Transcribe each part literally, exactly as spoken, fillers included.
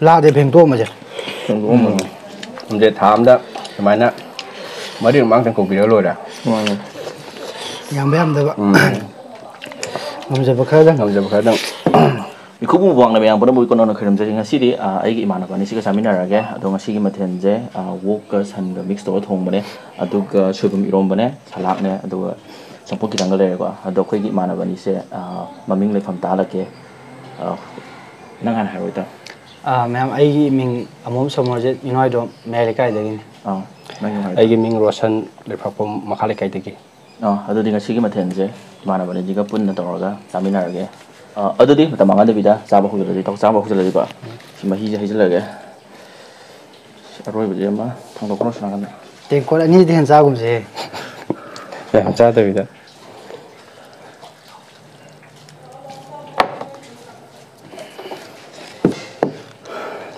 ꯂꯥꯗꯦ ꯐꯦꯡꯗꯣꯛꯑꯝꯃꯁꯦ꯫ ꯐꯦꯡꯗꯣꯛꯑꯝꯃꯁꯦ꯫ ꯎꯝ꯫ ꯊꯥ ꯑꯝꯗ ꯁꯨꯃꯥꯏꯅ ꯃꯔꯤ ꯃꯉꯥꯇꯪ ꯀꯧꯕꯤꯔ ꯂꯣꯏꯔꯦ꯫ ꯃꯥꯅꯦ꯫ ꯌꯥꯝꯕ ꯌꯥꯝꯗꯕ꯫ ꯎꯝ꯫ ꯉꯝꯖꯕ ꯈꯔꯗꯪ꯫ ꯉꯝꯖꯕ ꯈꯔꯗꯪ꯫ ꯃꯤꯈꯨꯕꯨ ꯃꯄꯥꯡꯅ ꯃꯌꯥꯝ ꯄꯨꯝꯅꯃꯛꯄꯨ ꯀꯣꯟꯅ ꯈꯣꯏꯔꯝꯖꯔꯤ꯫ ꯉꯁꯤꯗꯤ, ꯑ, ꯑꯩꯒꯤ ꯏꯃꯥꯟꯅꯕ ꯑꯅꯤꯁꯤꯒ ꯆꯥꯃꯤꯟꯅꯔꯒꯦ꯫ ꯑꯗꯣ ꯉꯁꯤꯒꯤ ꯃꯊꯦꯜꯁꯦ, ꯑ, ꯑꯣꯛꯀ ꯁꯟꯒ mix ꯇꯧꯔ ꯊꯣꯡꯕꯅꯦ꯫ ꯑꯗꯨꯒ ꯁꯣꯏꯕꯨꯝ ꯏꯔꯣꯝꯕꯅꯦ, ꯁꯂꯥꯗꯅꯦ, ꯑꯗꯨꯒ ꯆꯝꯐꯨꯠ ꯈꯤꯇꯪꯒ ꯂꯩꯔꯦꯀꯣ꯫ ꯑꯗꯣ ꯑꯩꯈꯣꯏꯒꯤ ꯏꯃꯥꯟꯅꯕ ꯑꯅꯤꯁꯦ, ꯑ, ꯃꯃꯤꯡ ꯂꯩꯐꯝ ꯇꯥꯍꯜꯂꯛꯀꯦ꯫ ꯑ, ꯅꯪ ꯍꯥꯟꯅ ꯍꯥꯏꯔꯣ, ꯏꯇꯥꯎ꯫ ꯑ, ꯃꯌꯥꯝ, ꯑꯩꯒꯤ ꯃꯤꯡ ꯑꯃꯣꯝ ꯁꯣꯃꯣꯔꯖꯤꯠ, ꯏꯅꯣꯏꯗꯣ ꯃꯌꯥꯏ ꯂꯩꯀꯥꯏꯗꯒꯤꯅꯤ꯫ ꯑ, ꯅꯪꯒꯤ ꯍꯥꯏꯔꯣ꯫ ꯑꯩꯒꯤ ꯃꯤꯡ ꯔꯣꯁꯟ, ꯂꯩꯐꯥꯛꯄꯝ ꯃꯈꯥ ꯂꯩꯀꯥꯏꯗꯒꯤ꯫ ꯑ, ꯑꯗꯨꯗꯤ ꯉꯁꯤꯒꯤ ꯃꯊꯦꯜꯁꯦ ꯏꯃꯥꯟꯅꯕ ꯑꯅꯤꯁꯤꯒ ꯄꯨꯟꯅ ꯇꯧꯔꯒ ꯆꯥꯃꯤꯟꯅꯔꯒꯦ꯫ ꯑ, ꯑꯗꯨꯗꯤ ꯃꯇꯝ ꯃꯥꯡꯍꯟꯗꯕꯤꯗ ꯆꯥꯕ ꯍꯧꯖꯤꯜꯂꯁꯤ, ꯏꯇꯥꯎ, ꯆꯥꯕ ꯍꯧꯖꯤꯜꯂꯁꯤꯀꯣ꯫ ꯁꯤ ꯃꯍꯤꯁꯦ ꯍꯩꯖꯤꯜꯂꯒꯦ꯫ ꯑꯔꯣꯏꯕꯁꯦ ꯑꯃ ꯊꯥꯡꯗꯣꯛꯈ꯭ꯔꯣ ꯁꯣꯝ ꯅꯥꯀꯟꯗ꯫ ꯇꯦꯡꯀꯣꯠ ꯑꯅꯤꯗꯤ ꯍꯦꯟ ꯆꯥꯒꯨꯝꯁꯦ꯫ ꯌꯥꯝ ꯆꯥꯗꯕꯤꯗ꯫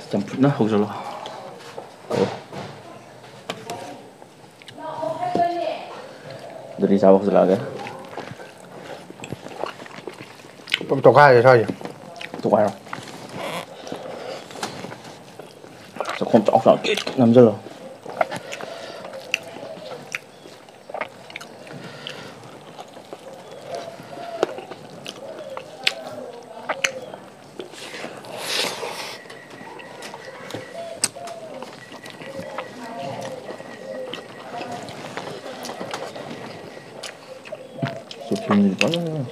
ꯆꯝꯐꯨꯠꯅ ꯍꯧꯖꯤꯜꯂꯣ꯫ ꯑꯗꯨꯗꯤ ꯆꯥꯕ ꯍꯧꯖꯤꯜꯂꯛꯑꯒꯦ꯫ ꯇꯣꯈꯥꯏꯔꯦ ꯁ꯭ꯋꯥꯏꯁꯦ꯫ ꯇꯣꯈꯥꯏꯔꯣ꯫ ꯆꯥꯛꯈꯣꯝ ꯆꯥꯎ ꯆꯥꯎ ꯀꯤꯛ ꯀꯤꯛ ꯅꯝꯖꯜꯂꯣ꯫ ꯆꯨꯞꯁꯤꯟꯁꯤꯗꯤ ꯐꯖꯅ꯫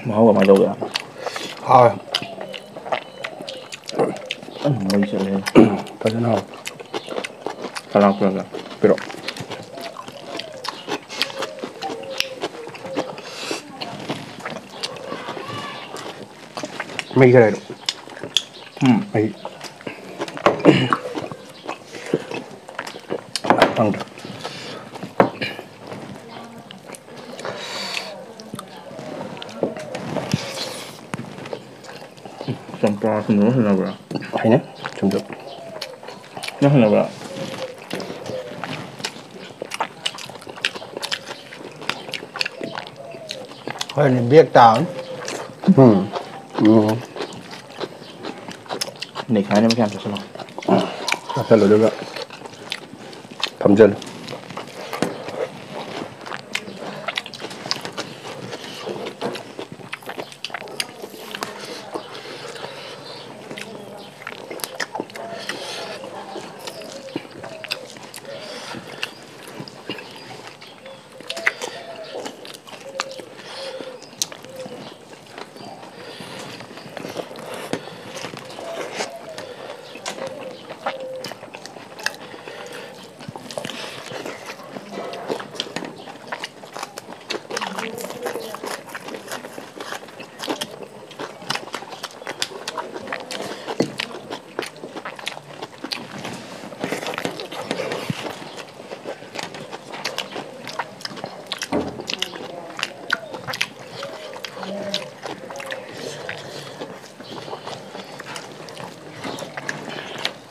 ꯃꯍꯥꯎ ꯀꯃꯥꯏꯅ ꯇꯧꯒꯦ? ꯍꯥꯎꯋꯦ꯫ ꯐꯖꯅ ꯃꯩ ꯆꯠꯂꯦ꯫ ꯐꯖꯅ ꯍꯥꯎꯋꯦ꯫ ꯁꯂꯥꯗ ꯄꯨꯔꯛꯑꯒ ꯄꯤꯔꯛꯑꯣ꯫ ꯃꯩ ꯈꯔ ꯍꯥꯏꯔꯛꯑꯣ꯫ ꯎꯝ꯫ ꯃꯍꯤ꯫ ꯐꯪꯗ꯭ꯔꯦ꯫ ꯆꯝꯄ꯭ꯔꯥ ꯁꯨꯝꯕ ꯍꯩꯅꯕ꯭ꯔꯥ? ꯍꯩꯅꯩ, ꯁꯨꯝꯕ꯫ ꯅꯪ ꯍꯩꯅꯕ꯭ꯔꯥ? ꯍꯣꯏꯅꯦ, ꯕꯦꯛ ꯇꯥꯕꯅꯤ꯫ ꯎꯝ꯫ ꯎꯝ꯫ ꯅꯩꯈꯥꯏꯅꯕ ꯀꯌꯥꯝ ꯆꯥꯁꯤꯜꯂꯣ꯫ ꯆꯥꯁꯤꯜꯂꯨ ꯑꯗꯨꯒ ꯐꯝꯖꯤꯜꯂꯨ꯫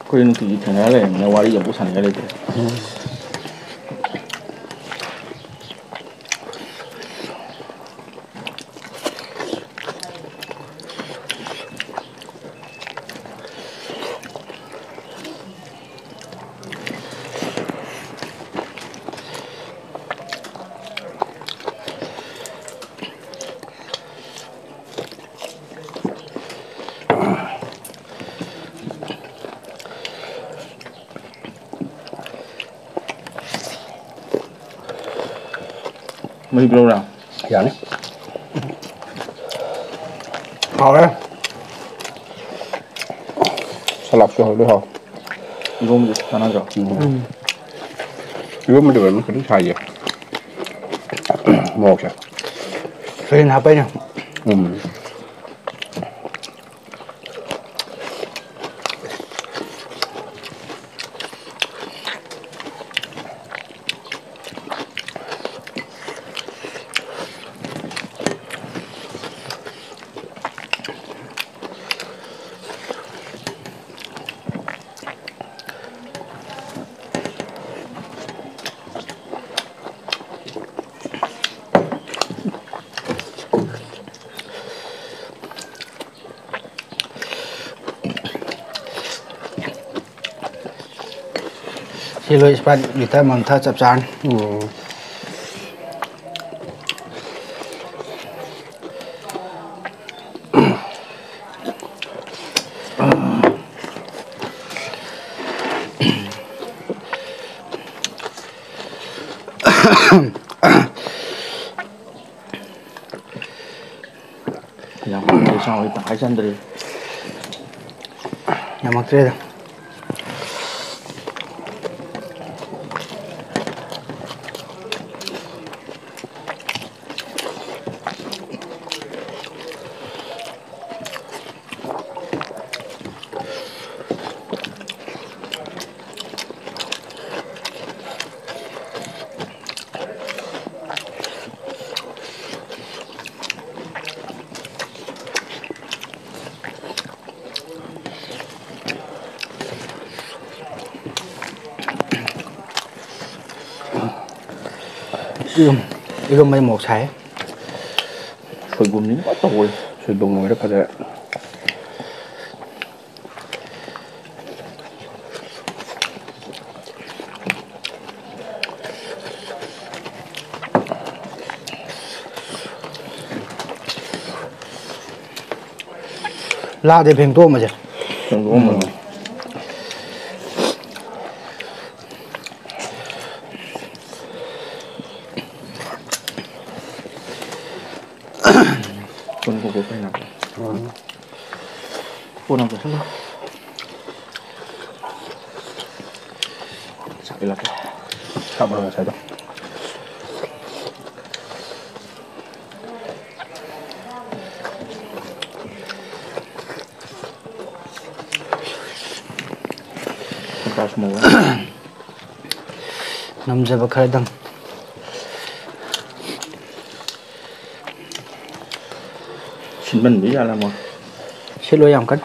ꯑꯩꯈꯣꯏ ꯅꯨꯡꯇꯤꯒꯤ ꯊꯦꯡꯅꯔ ꯂꯩꯔꯕꯅꯤꯅ ꯋꯥꯔꯤ ꯑꯃꯨꯛ ꯁꯥꯟꯅꯅꯤꯡꯉꯥꯏ ꯂꯩꯇ꯭ꯔꯦ꯫ ꯃꯍꯤ ꯄꯤꯔꯛꯎꯔꯥ? ꯌꯥꯅꯤ꯫ ꯍꯥꯎꯔꯦ꯫ ꯁꯂꯥꯗꯁꯨ ꯍꯥꯎꯗꯤ ꯍꯥꯎ꯫ ꯏꯔꯣꯝꯕꯗꯤ ꯆꯥꯟꯅꯗ꯭ꯔꯣ? ꯎꯝ꯫ ꯎꯝ꯫ ꯏꯔꯣꯝꯕꯗꯤ ꯑꯣꯏꯔꯝꯅꯤ ꯈꯤꯇꯪ ꯁꯥꯏꯌꯦ꯫ ꯃꯣꯔꯣꯛꯁꯦ꯫ ꯁꯣꯏꯖꯤꯟ ꯍꯥꯞꯄꯩꯅꯦ꯫ ꯎꯝ꯫ ꯁꯤ ꯂꯣꯏ Sprite litre ꯑꯃꯃꯝ ꯊꯛꯑ ꯆꯞ ꯆꯥꯔꯅꯤ꯫ ꯎꯝ꯫ ꯌꯥꯝ ꯀꯨꯏꯅ ꯆꯥꯎꯔꯦ, ꯇꯪꯈꯥꯏ ꯆꯟꯗ꯭ꯔꯦ꯫ ꯌꯥꯝꯃꯛꯇ꯭ꯔꯦꯗ꯫ ꯏꯔꯣꯝ-, ꯏꯔꯣꯝꯕꯗꯤ ꯃꯣꯔꯣꯛ ꯁꯥꯏ꯫ ꯁꯣꯏꯕꯨꯝꯅꯤꯅ ꯐꯖ ꯇꯧꯔꯦ꯫ ꯁꯣꯏꯕꯨꯝ ꯑꯣꯏꯔ ꯐꯖꯔꯦ꯫ ꯂꯥꯗꯤ ꯐꯦꯡꯗꯣꯛꯑꯝꯃꯁꯦ꯫ ꯐꯦꯡꯗꯣꯛꯑꯝꯃꯁꯦ꯫ ꯎꯝ꯫ ꯀꯣꯟ ꯀꯣꯛ ꯀꯣꯛ ꯀꯩꯅꯣ꯫ ꯎꯝ꯫ ꯀꯣꯟ ꯑꯃ ꯆꯥꯁꯤꯜꯂꯣ꯫ ꯆꯥꯛ ꯏꯜꯂꯛꯀꯦ꯫ ꯆꯥꯛ ꯃꯔꯛ ꯉꯁꯥꯏꯗꯣ꯫ ꯆꯥꯛ ꯃꯔꯛ꯫ ꯉꯝꯖꯕ ꯈꯔꯗꯪ꯫ ꯁꯤꯟꯃꯟꯕ ꯖꯥꯠꯂ ꯑꯃ? ꯁꯤꯜꯂꯣꯏ ꯌꯥꯝ ꯀꯟꯅ꯫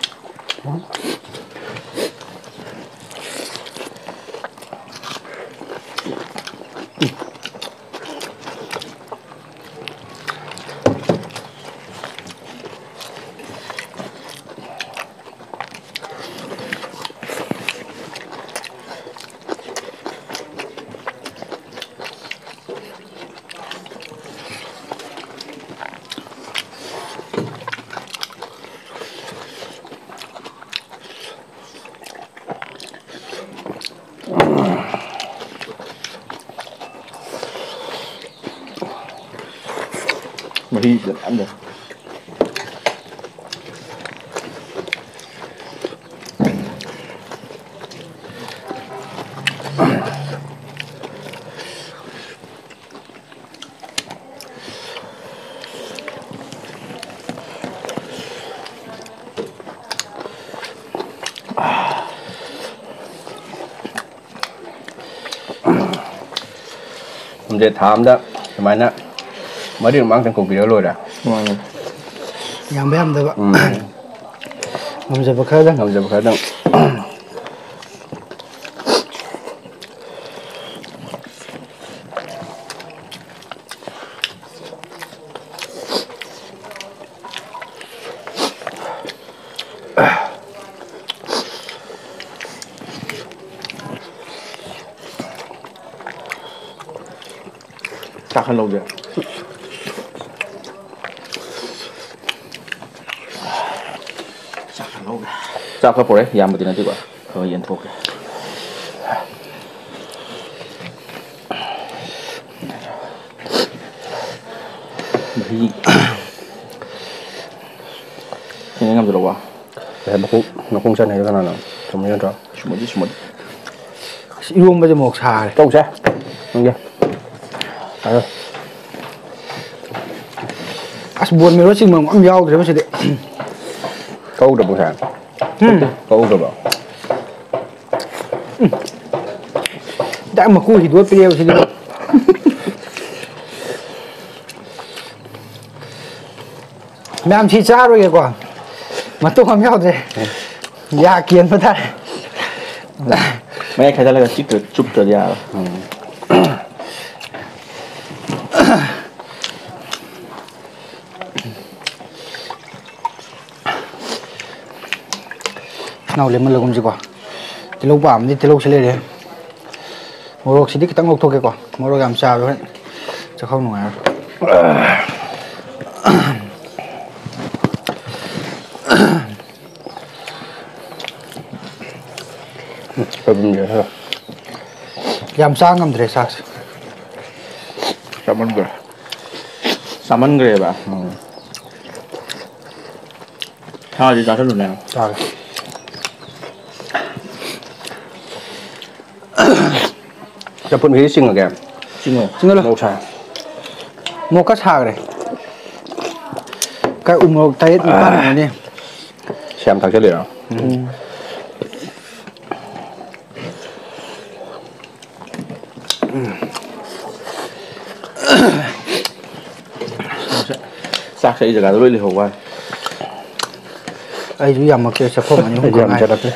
ꯃꯍꯤ ꯐꯖꯅ ꯌꯥꯝ ꯂꯩ꯫ ꯁꯨꯝꯁꯦ ꯊꯥ ꯑꯝꯗ ꯁꯨꯃꯥꯏꯅ ꯃꯔꯤꯔꯛ ꯃꯉꯥꯇꯪ ꯀꯧꯕꯤꯔ ꯂꯣꯏꯔꯦ꯫ ꯃꯥꯅꯦ꯫ ꯌꯥꯝꯕ ꯌꯥꯝꯗꯕ꯫ ꯎꯝ꯫ ꯉꯝꯖꯕ ꯈꯔꯗꯪ꯫ ꯉꯝꯖꯕ ꯈꯔꯗꯪ꯫ ꯆꯥꯛ ꯈꯔ ꯂꯧꯒꯦ꯫ ꯆꯥꯛ ꯈꯔ ꯂꯧꯒꯦ꯫ ꯆꯥꯛ ꯈꯔ ꯄꯨꯔꯛꯑꯦ, ꯌꯥꯝꯕꯗꯤ ꯅꯠꯇꯦꯀꯣ꯫ ꯈꯔ ꯌꯦꯟꯊꯣꯛꯀꯦ꯫ ꯃꯍꯤ꯫ ꯁꯤꯅ ꯉꯝꯖꯔꯕ? ꯉꯁꯥꯏ ꯃꯈꯣꯡ, ꯃꯈꯣꯡ ꯆꯠꯅ ꯍꯥꯏꯗꯣ ꯀꯅꯥꯅꯣ? ꯆꯨꯝꯃꯤ ꯅꯠꯇ꯭ꯔꯣ? ꯁꯨꯝꯃꯗꯤ, ꯁꯨꯝꯃꯗꯤ꯫ ꯑꯁ, ꯏꯔꯣꯝꯕꯁꯦ ꯃꯣꯔꯣꯛ ꯁꯥꯔꯦ꯫ ꯇꯧꯁꯦ꯫ ꯅꯪꯒꯤ꯫ ꯑꯗꯣ꯫ ꯑꯁ, ꯕꯣꯟ ꯃꯦꯔꯣ ꯆꯤꯡꯕ ꯑꯃ ꯌꯥꯎꯗ꯭ꯔꯦꯕ ꯁꯤꯗꯤ꯫ ꯀꯧꯗ꯭ꯔꯕꯣ ꯉꯁꯥꯏ? ꯎꯝ꯫ ꯀꯧꯗ꯭ꯔꯕꯣ? ꯎꯝ꯫ ꯗꯥꯏꯔꯦꯛ ꯃꯀꯨ ꯍꯤꯗꯣꯛꯑ ꯄꯤꯔꯛꯑꯦꯕ ꯁꯤꯗꯤ꯫ ꯃꯌꯥꯝ ꯁꯤ ꯆꯥꯔꯣꯏꯒꯦꯀꯣ꯫ ꯃꯇꯣꯡ ꯑꯃ ꯌꯥꯎꯗ꯭ꯔꯦ꯫ ꯌꯥ ꯀꯦꯟꯕ ꯇꯥꯔꯦ꯫ ꯃꯌꯥꯏ ꯈꯥꯏꯗꯠꯂꯒ ꯆꯤꯛꯇ꯭ꯔ-, ꯆꯨꯞꯇ꯭ꯔꯗꯤ ꯌꯥꯔꯣꯏ꯫ ꯎꯝ꯫ ꯏꯅꯥꯎ ꯂꯦꯝꯍꯜꯂꯒꯨꯝꯁꯤꯀꯣ꯫ ꯇꯤꯜꯍꯧ ꯄꯥꯝꯃꯗꯤ ꯇꯤꯜꯍꯧꯁꯤ ꯂꯩꯔꯦ꯫ ꯃꯣꯔꯣꯛꯁꯤꯗꯤ ꯈꯤꯇꯪ ꯂꯧꯊꯣꯛꯀꯦꯀꯣ꯫ ꯃꯣꯔꯣꯛ ꯌꯥꯝ ꯆꯥꯕ ꯍꯣꯔꯦꯟ ꯆꯥꯛꯈꯥꯎ ꯅꯨꯡꯉꯥꯏꯔꯣꯏ꯫ ꯁꯣꯏꯕꯨꯝꯁꯦ ꯈꯔ ꯌꯥꯝ ꯆꯥ ꯉꯝꯗ꯭ꯔꯦ ꯆꯥꯛꯁꯦ꯫ ꯆꯥꯃꯟꯈ꯭ꯔꯦ꯫ ꯆꯥꯃꯟꯈ꯭ꯔꯦꯕ꯫ ꯎꯝ꯫ ꯁꯥꯗꯤ ꯆꯥꯁꯜꯂꯨꯅꯦ꯫ ꯆꯥꯒꯦ꯫ ꯆꯝꯐꯨꯠ ꯃꯍꯤꯗꯤ ꯆꯤꯡꯉꯒꯦ꯫ ꯆꯤꯡꯉꯣ꯫ ꯆꯤꯡꯉꯣ꯫ ꯃꯣꯔꯣꯛ ꯁꯥꯏ꯫ ꯃꯣꯔꯣꯛꯀ ꯁꯥꯈ꯭ꯔꯦ꯫ ꯀ-, ꯎ ꯃꯣꯔꯣꯛ ꯇꯔꯦꯠ ꯅꯤꯄꯥꯜ ꯑꯣꯏꯔꯝꯒꯅꯤ꯫ ꯁꯤ ꯌꯥꯝ ꯊꯥꯛꯆꯜꯂꯤꯔꯣ? ꯎꯝ꯫ ꯆꯥꯛꯁꯦ ꯑꯩ ꯖꯒꯥꯗ ꯂꯣꯏ ꯂꯩꯍꯧꯕ ꯋꯥꯅꯤ꯫ ꯑꯩꯁꯨ ꯌꯥꯝꯃꯛꯇꯦ, ꯆꯥꯛꯈꯣꯝ ꯑꯅꯤ ꯑꯍꯨꯝ ꯑꯩꯁꯨ ꯈꯛ ꯉꯥꯏꯔꯦ꯫ ꯌꯥꯝꯖꯔꯛꯇ꯭ꯔꯦ꯫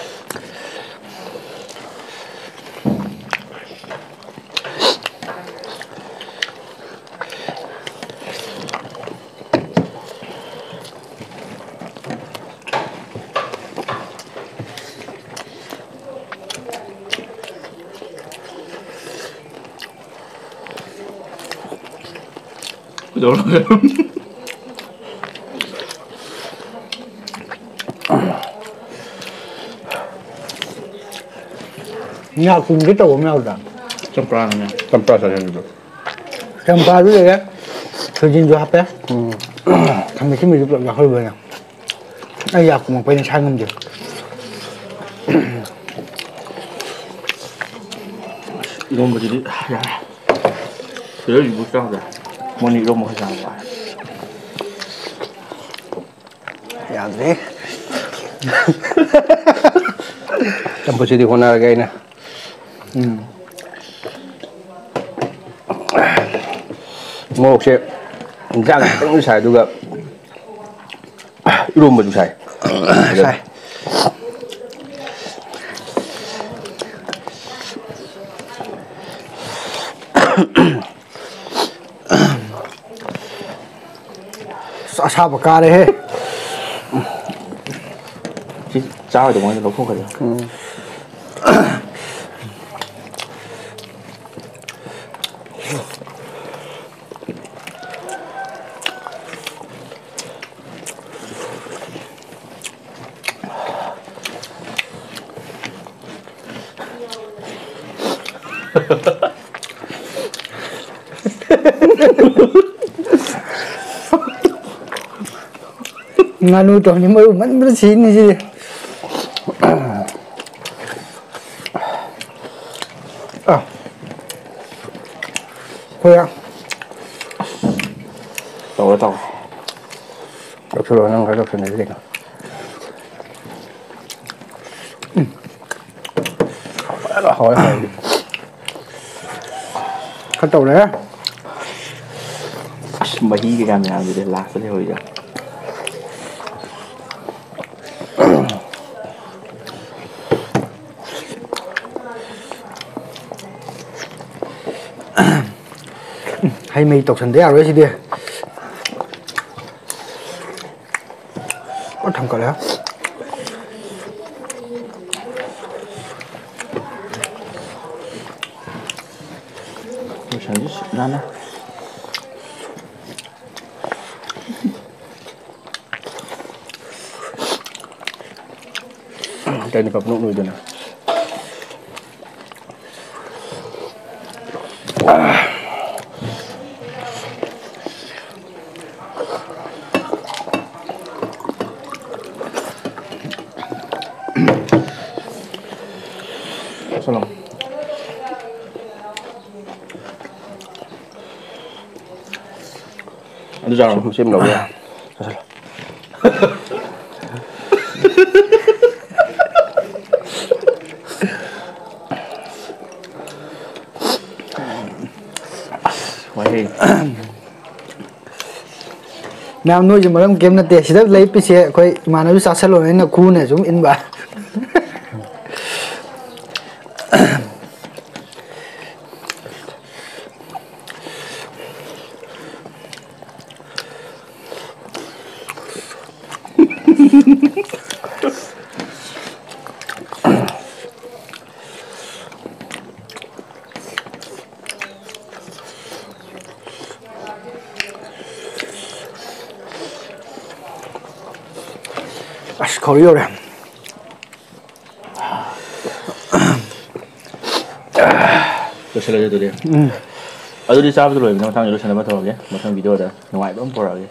ꯀꯩꯗꯧꯔꯒꯦ? ꯉꯥ ꯀꯨꯝꯒꯦ ꯇꯧꯕ ꯑꯃ ꯌꯥꯎꯗ꯭ꯔꯥ? ꯆꯝꯄ꯭ꯔꯥꯅꯅꯦ꯫ ꯆꯝꯄ꯭ꯔꯥ ꯆꯥꯅꯤꯡꯕꯗꯣ꯫ ꯆꯝꯄ꯭ꯔꯥꯁꯨ ꯂꯩꯔꯦ, ꯊꯣꯏꯗꯤꯡꯁꯨ ꯍꯥꯞꯄꯦ꯫ ꯎꯝ꯫ ꯈꯥꯃꯦꯟ ꯑꯁꯤꯟꯕꯁꯨ ꯄꯨꯂꯞ ꯌꯥꯎꯍꯜꯂꯕ ꯑꯩꯅ꯫ ꯑꯩ ꯌꯥ ꯀꯨꯝꯃꯛꯄꯩꯅꯦ ꯁꯥ ꯉꯝꯗꯦ꯫ ꯏꯔꯣꯝꯕꯁꯤꯗꯤ ꯌꯥꯔꯦ꯫ ꯁꯤꯗꯩꯁꯤꯕꯨ ꯆꯥꯗ꯭ꯔꯦ꯫ ꯃꯣꯏꯅ ꯏꯔꯣꯝꯕ ꯈꯔ ꯆꯥꯕ ꯋꯥꯔꯦ꯫ ꯌꯥꯗ꯭ꯔꯦ꯫ ꯆꯝꯐꯨꯠꯁꯤꯗꯤ ꯍꯣꯠꯅꯔꯒꯦ ꯑꯩꯅ꯫ ꯎꯝ꯫ ꯃꯣꯔꯣꯛꯁꯦ ꯏꯟꯖꯥꯡ ꯈꯤꯇꯪꯁꯨ ꯁꯥꯏ, ꯑꯗꯨꯒ ꯏꯔꯣꯝꯕꯁꯨ ꯁꯥꯏ꯫ ꯁꯥꯏ꯫ ꯑꯁ, ꯑꯁꯥꯕ ꯀꯥꯔꯦꯍꯦ꯫ ꯁꯤ ꯆꯥꯔꯣꯏꯗꯧꯕ ꯉꯩꯁꯦ ꯂꯧꯊꯣꯛꯈ꯭ꯔꯁꯦ꯫ ꯎꯝ꯫ ꯉꯥꯅꯨ ꯇꯧꯅꯤ ꯃꯔꯨ ꯃꯟꯕꯅ ꯁꯤꯅꯤ ꯁꯤꯗꯤ꯫ ꯑꯥ꯫ ꯑꯩꯈꯣꯏ ꯇꯧꯔꯣ, ꯇꯧꯔꯣ꯫ ꯂꯧꯁꯤꯜꯂꯣ, ꯅꯪ ꯈꯔ ꯂꯧꯁꯤꯟꯅꯗꯤ ꯀꯩꯅꯣ꯫ ꯎꯝ꯫ ꯐꯖꯅ ꯍꯥꯎꯔꯦ, ꯍꯥꯎꯔꯦ꯫ ꯈꯔ ꯇꯧꯔꯦ꯫ ꯑꯁ, ꯃꯍꯤ ꯀꯩꯀꯥ ꯃꯌꯥꯝꯗꯨꯗꯤ ꯂꯥꯁꯇ ꯂꯩꯍꯧꯔꯤꯗꯣ꯫ ꯍꯩ ꯃꯍꯤ ꯇꯧꯁꯟꯗ ꯌꯥꯔꯣꯏ ꯁꯤꯗꯤ꯫ ꯄꯨꯔꯥ ꯊꯝꯒꯠꯂꯦ꯫ ꯂꯣꯏꯁꯟꯁꯤ ꯁꯤꯠ ꯅꯥꯟꯅ꯫ ꯀꯩꯅꯣ ꯄꯞ ꯅꯣꯛ ꯅꯣꯏꯗꯨꯅ? ꯆꯠꯂꯣ꯫ ꯑꯗꯨ ꯆꯥꯔꯣ꯫ ꯁꯦꯝ, ꯁꯦꯝ ꯂꯧꯕ ꯌꯥꯏ꯫ ꯆꯥꯁꯜꯂꯣ꯫ ꯋꯥꯍꯩ꯫ ꯃꯌꯥꯝ ꯅꯣꯏꯁꯨ ꯃꯔꯝ ꯀꯩꯝ ꯅꯠꯇꯦ꯫ ꯁꯤꯗ ꯂꯩ ꯄꯤꯁꯦ ꯑꯩꯈꯣꯏ ꯏꯃꯥꯟꯅꯕꯁꯨ ꯆꯥꯁꯜꯂꯣꯅ ꯑꯩꯅ ꯈꯨꯅ ꯁꯨꯝ ꯏꯟꯕ꯫ ꯑꯁ, ꯈꯧꯔꯤ ꯌꯧꯔꯦ꯫ ꯂꯣꯏꯁꯤꯜꯂꯁꯦ ꯑꯗꯨꯗꯤ꯫ ꯑꯗꯨꯗꯤ ꯆꯥꯕꯗ ꯂꯣꯏꯕꯅ ꯃꯊꯪꯗ ꯂꯣꯏꯁꯤꯟꯅꯕ ꯇꯧꯔꯒꯦ꯫ ꯃꯊꯪ ꯚꯤꯗꯤꯑꯣꯗ ꯅꯨꯡꯉꯥꯏꯕ ꯑꯃ ꯄꯨꯔꯛꯑꯒꯦ꯫